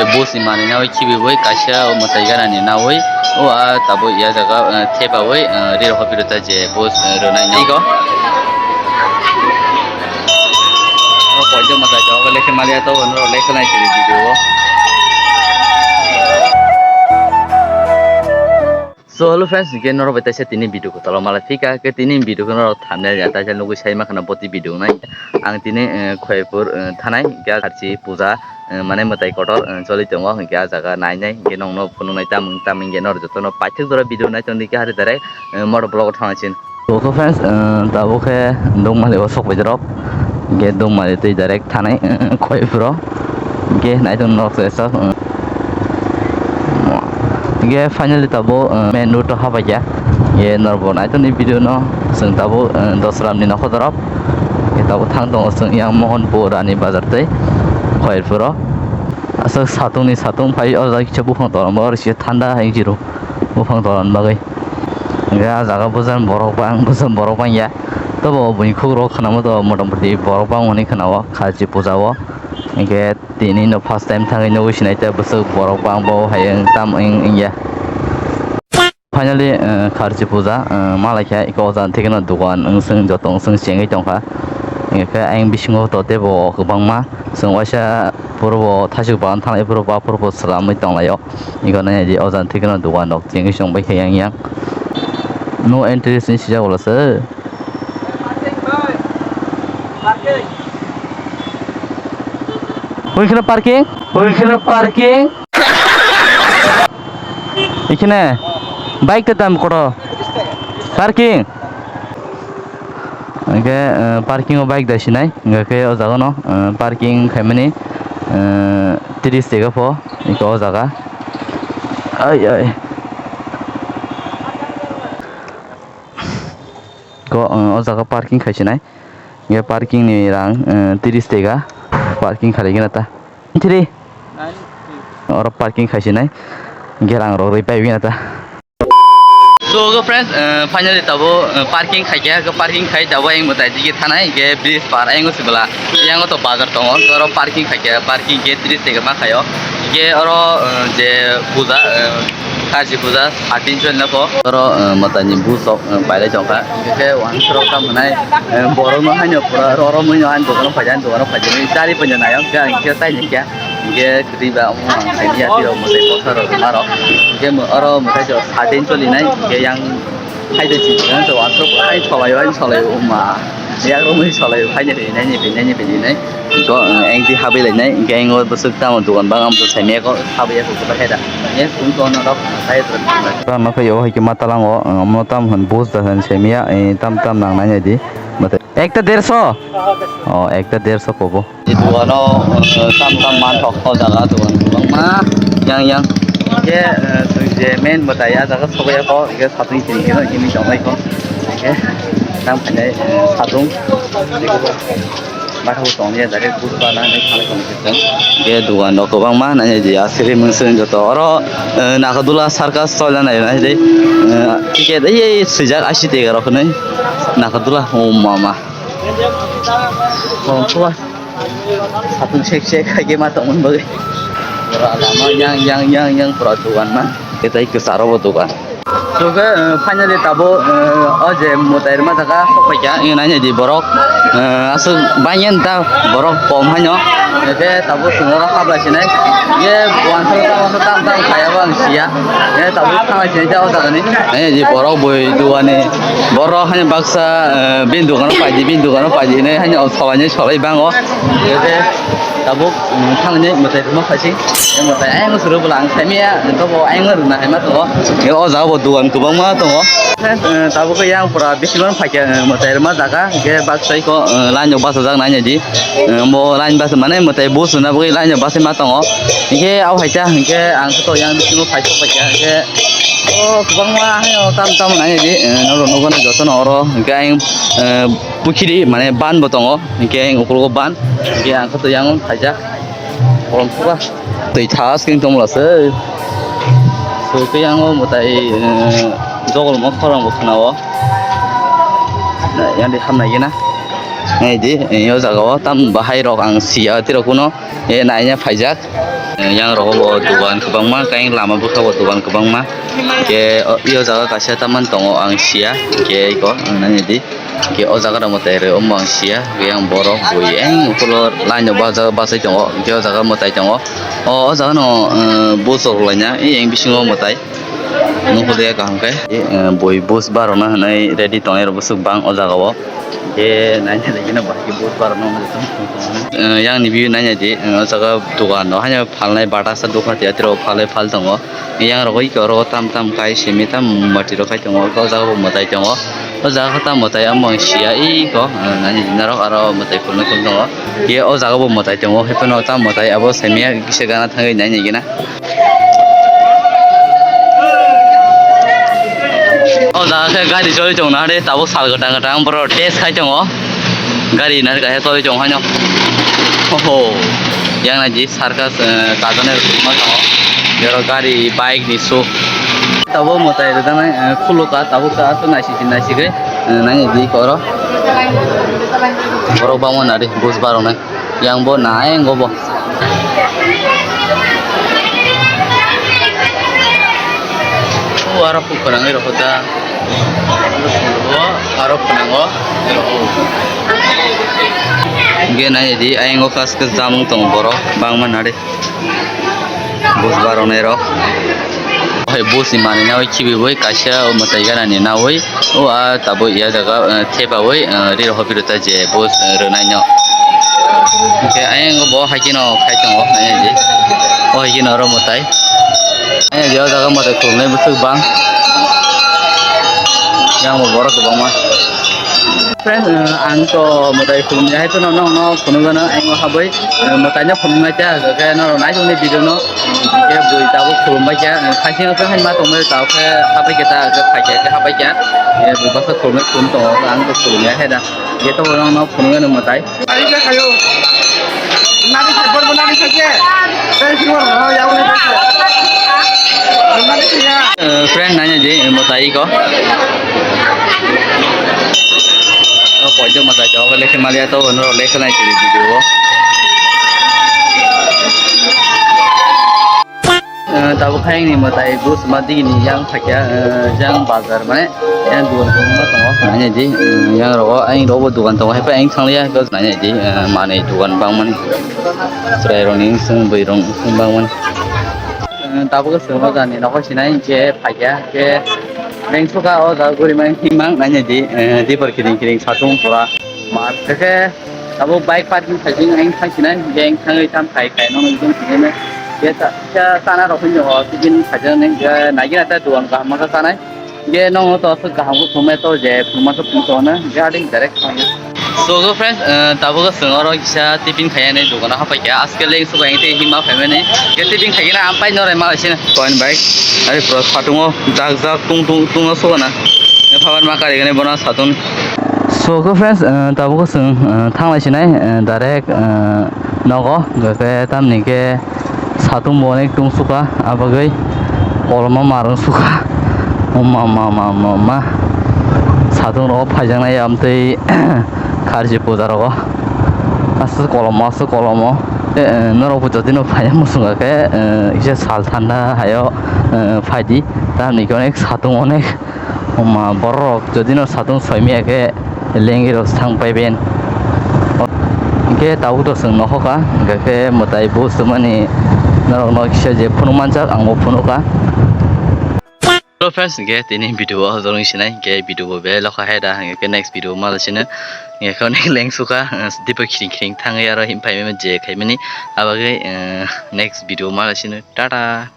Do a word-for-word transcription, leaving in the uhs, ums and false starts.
Boss ni manwi nawi khibiwi kaisa o mwtai ganani nawi o a tabuk ya jaga, eh, thepawi, eh, ri rokho phiro ta je boss, eh, rwnai nai go. O koido mwtai jaga lekhe maliya to ono lekhe nai siri video o. So hello friends, hingke norok bai taisa tini video kotolo malai phika, ke tini video khe norok thumbnail ya taisa nugui sai makhana boti video nai. Ang tini, eh, Khoyapur, eh, thanai, hingke Kharchi puja, eh, mane mwtai kotor, eh, choli tongo, hingke ah jaga nai nai, hingke nongno phunuknai tamung tamung hingke norok jotono paithak jora video nai tongdi khe hari direct, eh, motor vlog o thangna chin. Oke friends, eh, tabuk khe Dongmali o sok pai rok, hingke Dongmali tei direct thanai, eh, Khoyapur o, hingke nai tong norok se sok, eh. Hingke finally tabuk, eh, main road o habaikha. Hingke norok bo naitoni video no chwng tabuk, eh, Dosram ni nokho dorop. Hingke tabuk thang tongo chwng yang Mohanpur ani bazar tei Khoyapur o. Aswk satung ni satung phai o jaga kisa buphang tola o rwsio thanda hai jiro buphang tola ni bagwi. Hingke ah jaga bwsang borok bang, bwsang borok bang ya. Tobo buini khuk rok khwnama to motamoti borok bang hwnwi khwnao Kharchi puja o. Hingke tini no first time thangwi nugwi sinai tei bwswk borok bang bo hai wng tam wng wngya. Finally, eh, Kharchi puja, eh, malaikha eko o jaga thikeno dogan wngswng joto wngswng chengwi tongkha. Hingke ayang bisingo to teibo kwbangma chwng waisa puro bo thaichuk bagan thanglai puro ba puro bo swlamwi tonglaio. Eko nai di o jaga thikeno dogan rok chengwi chongbai khe yang yang. No entry sini sijak ulo se. Oi kheno parking, oi kheno parking. Ikhine bike te tam koto parking. Hingke, eh, parking o bike dai sinai, hingke khe o jaga no, eh, parking khaimani, eh, tris tega pho, hingke o jaga. Ai, ai. Ko, eh, o jaga parking khai sinai. Hingke parking ni rang, eh, tris tega. Parking khalai gana ta. Three. Oro parking khai sinai. Hingke rang rok rwi pai gana ta. So, go friends, eh, finally tabo, eh, parking khai khe, parking khai tabo ayang mwtai digi thanai, hingke bridge par ayang sibla, ayang to bazar tongo, oro parking khai khe, parking ke tris tega ma khaio, hingke oro, eh, je puja, eh, Kharchi puja, satin choli nako, oro, eh, mwtai ni busok, eh, pailai tongkha, hingke uansuk rok tam hwnai, eh, borok no haino pura oro mui no ani dogano phaidi, ani dogano phaidi, chari panya nai, hingke, hingke tai ni kya, hingke. Twi ba omo ang khaidi ya, twi rok mwtai kosa rok ma rok. Hingke mo-, oro mwtai jo satin choli nai, hingke yang hai de chi, yang to wansuk hai solai, hai solai, o ma. Yang rok mui solai, hai ne nai, ne nai, ne nai. Ko, eh, eng twi habai lai nai, hingke eng o bwswk tamo dogan bang am to sai me ko, habai ya ko, ko hai da. Ye, kun to na rok, hai to. Tamo khe yo hai ke matalang o, eh, mo tam hwn bus da hwn sai me ya, eh, tam tam nang nai nai di. Mwtai. Ekta derso? Oh, ekta derso kobo. Dogano, eh, tam tam man thok thok jaga dogan kwbangma yang yang. Hingke, eh, chwng je main mwtai ah jaga sobai ya kho, hingke satung tini kilo himwi tongnai kho. Hingke tam khainai, eh, satung. Bathang tong ya, direct bus ba nang nai thanglai tong khe chwng. Hingke dogan rok kwbangma nai nai di asiri mungsung joto. Oro, eh, Nagadula circus choli nai nai di. Eh, ticket ei, ei swijak ashi tega rok hinwi. Nagadula, oh mama. Satung sek sek hai khe ma tongmani bagwi. Pura lama yang yang yang yang pura dogan ma. Khe tai kwcharo bo dogan. So khe, eh, finally tabo, eh, o je mwtai rwma jaga sok paikha, wngwi nai nai di borok, eh, aswk bangya ta borok kom haino. Khe tabo chwng oro habla sinai. Ye uansuk uansuk tam tam khaiyabo ang siya. Ye tabo thanglai sinai ta o jagani. Nai nai di borok bui dogan ni. Borok haino baksa, eh, bini dogano paidi, bini dogano paidi hinwi haino solai ni solai bango. Khe tabuk, mm, thangni mwtai rwma phaising. Mwtai ayang suru bwla ang saimaya, tobo ayang rwna hai ma tongo. Khe o jaga bo dogan kwbangma tongo. Eh, tabuk khe yang pura bisingo phaikha, eh, mwtai rwma jaga. Khe bak sai kho, eh, line rok bachajak nai nai di. Eh, bo line basa mane mwtai bus rwna bagwi line rok basai ma tongo. Hinkhe abo hai ta hinkhe ang khe to yang bisingo phai sok paikha. Hinkhe o kwbangma haino tam tam nai nai di. Eh, norok nukgo jotono oro. Hinkhe ayang, eh, pukhiri mane ban bo tongo, hinkhe ayang ukologo ban, hinkhe ang khe to yang phaijak, kolom suba. Twi thas khe tongmwla se. So khe yang o mwtai, eh, jogol mo khorang bo khwnao. Yang di hamnai gena. Nai di, eh, o jaga o tam bahai rok ang siya tiro kuno, eh, naina phaijak. Yang rogo bo dogan kwbangma, khe lama bwkha bo dogan kwbangma. Khe o, o jaga kaisa tamani tongo ang sia, khe iko ang nai di. Khe o jaga rok mwtai rw omo ang sia, khe yang borok bui yang ukulor line o bachai tongo, khe o jaga mwtai tongo. O, o jaga no, eh, bus rok laina, yang bisingo mwtai. Nukho de kaham khe, eh, bui bus barona hinwi ready tongnai rok bwswk bang o jaga o. Khe naina lagina bahai khe bus barona hinwi tong tong tong. Eh, yang ni view naina di, eh, o jaga dogan rok haino phalnai bata sa dophati atiro phalwi phal tongo. Yang rok oi khe oro tam tam kai simi tam mati rok khai tongo, o jaga bo mwtai tongo. O jaga khe tamo tai omo ang sia iko, eh, nani norok aro mwtai phunuknai phunuk tongo. Ye o jaga bo mwtai tongo, haiphano tamo tai abo saimanya kisa gana thangwi nai nai gina. O jaga khe gari choli tong nai, tabuk sal kwtang kwtang borok test khai tongo. Gari nai kaisa choli tong haino. Oho, yang nai di circus, eh, kajaknai rok ma tongo. Borok gari, bike ni suk. Tabuk mwtai rwjaknai, eh, khuluk ka, tabuk ka, aswk naisik naisik khe. Nai di koro. Borok bangma nari bus barok nai. Yang bo nai, yang bo. O aro phukurang rok da. O aro phunango. Ge nai di, ayang o kas kas jamung tong borok bangma nari. Bus barok nai rok. Hai bus ni manwi nawi khibiwi kaisa o mwtai gana ni nawi o a tabuk ya jaga, eh, thepawi, eh, ri rok hopi rwta je bus, eh, rwnai no. Hwnkhe ayang bo hai kheno khai tongo nai di. O hai kheno oro mwtai. Ayang je o jaga mwtai khulumnai bwswk bang. Yang bo borok kwbangma. Friend, eh, ang to mwtai khulumya hai phano nokno phunukgano, ang o habwi, eh, mwtaino phunuknai ta, hwnkhe norok naisingni video no, hwnkhe bui tabuk khulumbai kha, eh, khaising khe hai ma tongmani tabuk khe habai khe ta, hwnkhe phai khe habai kha, eh, bui baksa khulumnai khulum tongo, ang to khulumya hai da, je to borokno phunukgano mwtai. Nari khe khayo. Nari khe borbo nari khe khe. Tei singor ho ya uni khe. Nari khe ya. Eh, friend nanya di, eh, mwtai ko. Oh, koido mwtai ko, lekhe malia to, no lekhe nai chiri video. Eh, tabuk khe ayang ni mwtai bus ma digi ni yang phakya, eh, jang bazar mane, yang dugan kwbangma tongo. Nanya di, eh, yang rogo, ayang rogo dugan tongo, hai pa ayang thanglia, nanya di, eh, manwi dugan bangmani. Chwrai rokni wngsung, bwrwi rok wngsung bangmani. Eh, tabuk swngma jani nokho sinai je phakya, je beng suka o jaga guri mang himang, nanya di, eh, dipor kiring kiring satung pura. Mar khe abo bike parking khaijing ang thang sinai, je ang thangwi tam khai khai no nung jing sinai na. Je ta, ta, tana rok hinjo ho, tibin khaijang nai, je nai gina ta duan kaham ma ka tanai. Je nong to aswk kaham ko thumai to, je thumai to thum to na, je ading direct thang. So go friends, eh, tabuk swng oro kisa tibin khaiya nai dukan ha paikha, aske leng suka ang te hima phaimani. Je tibin khaigina am pai no rai ma sina. Koin bike, ari pro satungo jak jak tung tung tung aswk na. Phaban ma kari gani bona satun. So, khe friends, eh, tabuk chwng, eh, thanglai sinai, eh, direct, eh, nogo, hwnkhe tamni khe satung bo onek tungsukha, abagwi koloma marung sukha. O ma, ma, ma, ma, ma. Satung rogo phaijaknai amtwi kharchi puja rogo. Aswk kolomo, aswk kolomo. Eh, eh, norokbo jotino phaiya muchunga khe, eh, kisa sal thanda hayo, eh, phaidi. Tamni khe onek satung onek. Oma borok jodi no satung soimya khe lengi rok sang pai ben. Hingke tabuk to chwng nohokha, hingke khe mwtai bo swmani norok no kisa je phunuk manjak, ang bo phunukha. Hello friends, hingke tini video o jorong sinai, hingke video bo belai lokha hai da, hingke next video ma sino, hingke khe onek leng sukha, dipo khiring khiring thangwi aro him phaimani je khaimani, abagwi, eh, next video ma sino, tata.